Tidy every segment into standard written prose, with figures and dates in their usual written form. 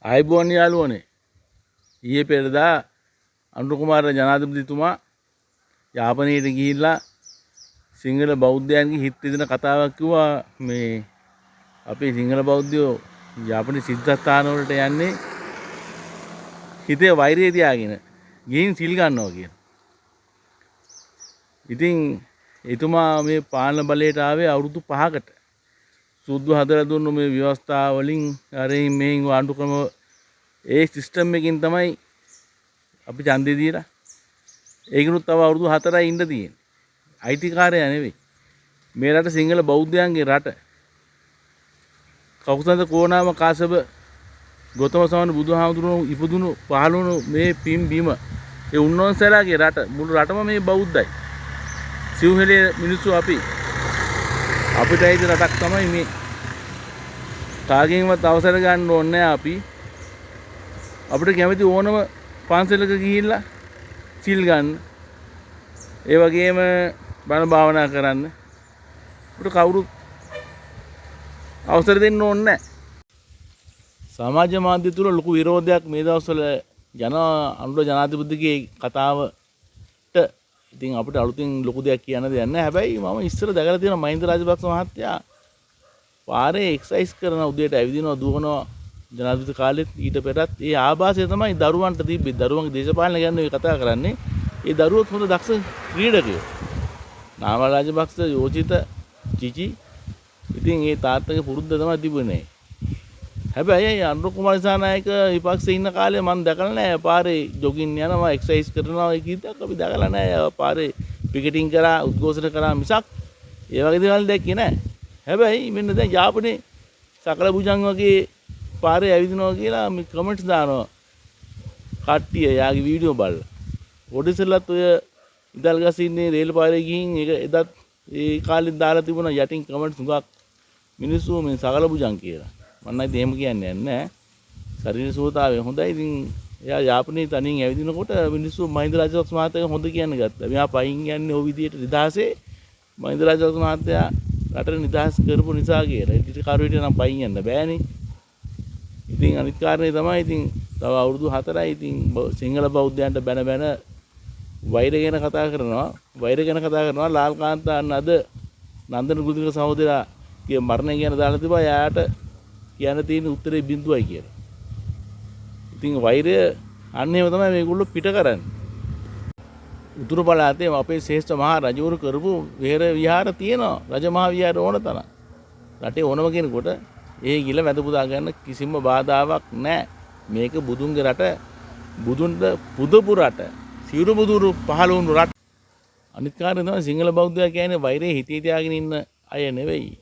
ආයුබෝවන් යාළුවනේ, ඊයේ පෙරදා අනුර කුමාර ජනාධිපතිතුමා යාපනයට ගිහිල්ලා සිංහල බෞද්ධයන්ගේ හිත් රිදෙන කතාවක් කිව්වා. මේ අපේ සිංහල බෞද්ධයෝ යාපනයේ සිද්ධාස්ථාන වලට යන්නේ හිතේ වෛරය තියාගෙන ගිහින් සිල් ගන්නවා කියලා. ඉතින් එතුමා මේ පාලන බලයට ආවේ අවුරුදු 5කට. සුද්ධ හදලා දුන්නු මේ ව්‍යවස්ථා වලින් අරින් මෙහින් ආණ්ඩු ක්‍රම ඒ සිස්ටම් එකකින් තමයි අපි ඡන්දේ දීලා ඒකිනුත් තව අවුරුදු 4යි ඉන්න තියෙන්නේ. අයිතිකාරයා නෙවෙයි. මේ රට සිංහල බෞද්ධයන්ගේ රට. කකුසඳ කෝනාම කාසබ ගොතම සමන බුදුහාමුදුරුවෝ ඉපදුණු පහළ වුණු මේ පින් බිම ඒ උන්වහන්සේලාගේ රට. මුළු රටම මේ බෞද්ධයි. සිව්හෙලේ මිනිස්සු අපි. අපිට අයිති රටක් තමයි මේ. කාගෙන්වත් අවසර ගන්න ඕනේ නෑ අපි. අපිට කැමති ඕනම පන්සලක ගිහිල්ලා සිල් ගන්න. ඒ වගේම බණ භාවනා කරන්න. අපිට කවුරුත් අවසර දෙන්න ඕනේ නෑ. සමාජ මාධ්‍ය තුල ලොකු විරෝධයක් මේ දවස්වල ජන අනුර ජනාධිපතිගේ කතාවට. ඉතින් අපිට අලුතින් ලොකු දෙයක් කියන්න දෙයක් නෑ. හැබැයි මම ඉස්සර දැකලා තියෙනවා මහින්ද රාජපක්ෂ මහත්තයා පාරේ එක්සර්සයිස් කරන උදේට ඇවිදිනවා, දුවනවා ජනාධිපති කාලෙත් ඊට පෙරත්. ඒ ආభాසය තමයි දරුවන්ට තිබ්බේ. දරුවන්ගේ දේශපාලන ගැන නෙවෙයි කතා කරන්නේ. ඒ දරුවොත් හොඳ දක්ෂ ක්‍රීඩකයෝ. නාමල් රාජපක්ෂ, යෝජිත, චිචි. ඉතින් ඒ තාත්තගේ පුරුද්ද තමයි තිබුණේ. හැබැයි අනුර කුමාර දිසානායක විපක්ෂේ ඉන්න කාලේ මං දැකලා නෑ පාරේ ජොගින් යනවා, එක්සර්සයිස් කරනවා ඒ කීයක් අපි දැකලා නෑ. පාරේ පිකටිං කරා, උද්ඝෝෂණ කරා මිසක් ඒ වගේ දේවල් දැක්කේ නෑ. හැබැයි මෙන්න දැන් යාපනයේ සකල භුජං වගේ පාරේ ඇවිදිනවා කියලා මේ කමෙන්ට්ස් දානවා කට්ටිය යාගේ වීඩියෝ බලලා. ඔඩිසලත් ඔය ඉදල් ගස් ඉන්නේ රේල් පාරේ ගිහින් ඒක එදත් ඒ කාලෙත් දාලා තිබුණා යටින් කමෙන්ට්ස් හුඟක් මිනිස්සු මේ සකල භුජං කියලා. මං නම් ඉතින් එහෙම කියන්නේ නැහැ. ශරීර සුවතාවය හොඳයි. ඉතින් එයා යාපනයේ තනියෙන් ඇවිදිනකොට මිනිස්සු මහින්ද රාජපක්ෂ මහත්තයා හොඳ කියන්න ගත්තා. මෙයා පයින් යන්නේ ඔය විදියට නිදහසේ මහින්ද රාජපක්ෂ මහත්තයා රටට නිදහස් කරපු නිසා කියලා. ඉතින් කරු හිටිය නම් පයින් යන්න බෑනේ. ඉතින් අනිත් කාරණේ තමයි ඉතින් තව අවුරුදු 4යි ඉතින් සිංහල බෞද්ධයන්ට බැන බැන වෛර ගැන කතා කරනවා. වෛර ගැන කතා කරනවා. ලාල් කාන්තාන් අද නන්දන ගුරුතුංග සහෝදරයාගේ මරණය ගැන දාලා තිබ්බා. එයාට කියන්න තියෙන උත්තරේ බිඳුවයි කියලා. ඉතින් වෛරය අන්න එහෙම තමයි මේගොල්ලෝ පිට කරන්නේ. උතුරු පළාතේ අපේ ශ්‍රේෂ්ඨ මහා රජවරු කරපු විහෙර විහාර තියෙනවා. රජ මහා විහාර ඕන තරම්. රටේ ඕනම කෙනෙකුට ඒ ගිල වැඳ පුදා ගන්න කිසිම බාධාවක් නැහැ. මේක බුදුන්ගේ රට, බුදුන්ට පුදපු රට, සිවුරු බුදුරු පහළ වුණු රට. අනිත් කාරණේ තමයි සිංහල බෞද්ධයා කියන්නේ වෛරය හිතේ තියාගෙන ඉන්න අය නෙවෙයි.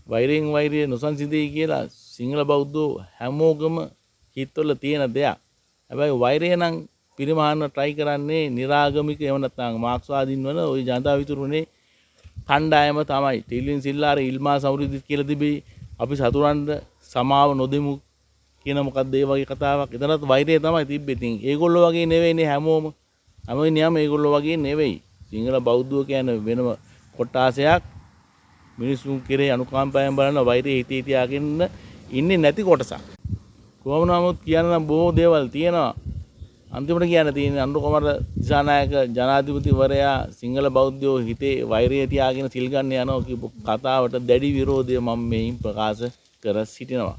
වෛරයෙන් වෛරය නොසන්සිඳෙයි කියලා සිංහල බෞද්ධෝ හැමෝගම හිතවල තියෙන දෙයක්. හැබැයි වෛරය නම් පිරිමහන්න try කරන්නේ නිරාගමික එහෙම නැත්නම් මාක්ස්වාදීන් වන ওই ජනතා විතුරුනේ කණ්ඩායම තමයි. ටිල්වින් සිල්ලාර ඉල්මා සමෘද්ධි කියලා තිබේ අපි සතුරන්ට සමාව නොදෙමු කියන මොකක්ද ඒ වගේ කතාවක්. එතනත් වෛරය තමයි තිබ්බේ. ඉතින් ඒගොල්ලෝ වගේ නෙවෙයිනේ හැමෝම. හැම වෙලේම ඒගොල්ලෝ වගේ නෙවෙයි. සිංහල බෞද්ධයෝ කියන්නේ වෙනම කොටාසයක්. මිනිසුන් කෙරෙහි අනුකම්පාවෙන් බලන වෛරය හිතේ තියාගෙන ඉන්නේ නැති කොටසක්. කොහොම නමුත් කියන්න නම් බොහෝ දේවල් තියෙනවා. අන්තිමට කියන්න තියෙන්නේ අනුර කුමාර දිසානායක ජනාධිපතිවරයා සිංහල බෞද්ධයෝ හිතේ වෛරය තියාගෙන සිල් ගන්න යනවා කියපු කතාවට දැඩි විරෝධය මම මෙයින් ප්‍රකාශ කර සිටිනවා.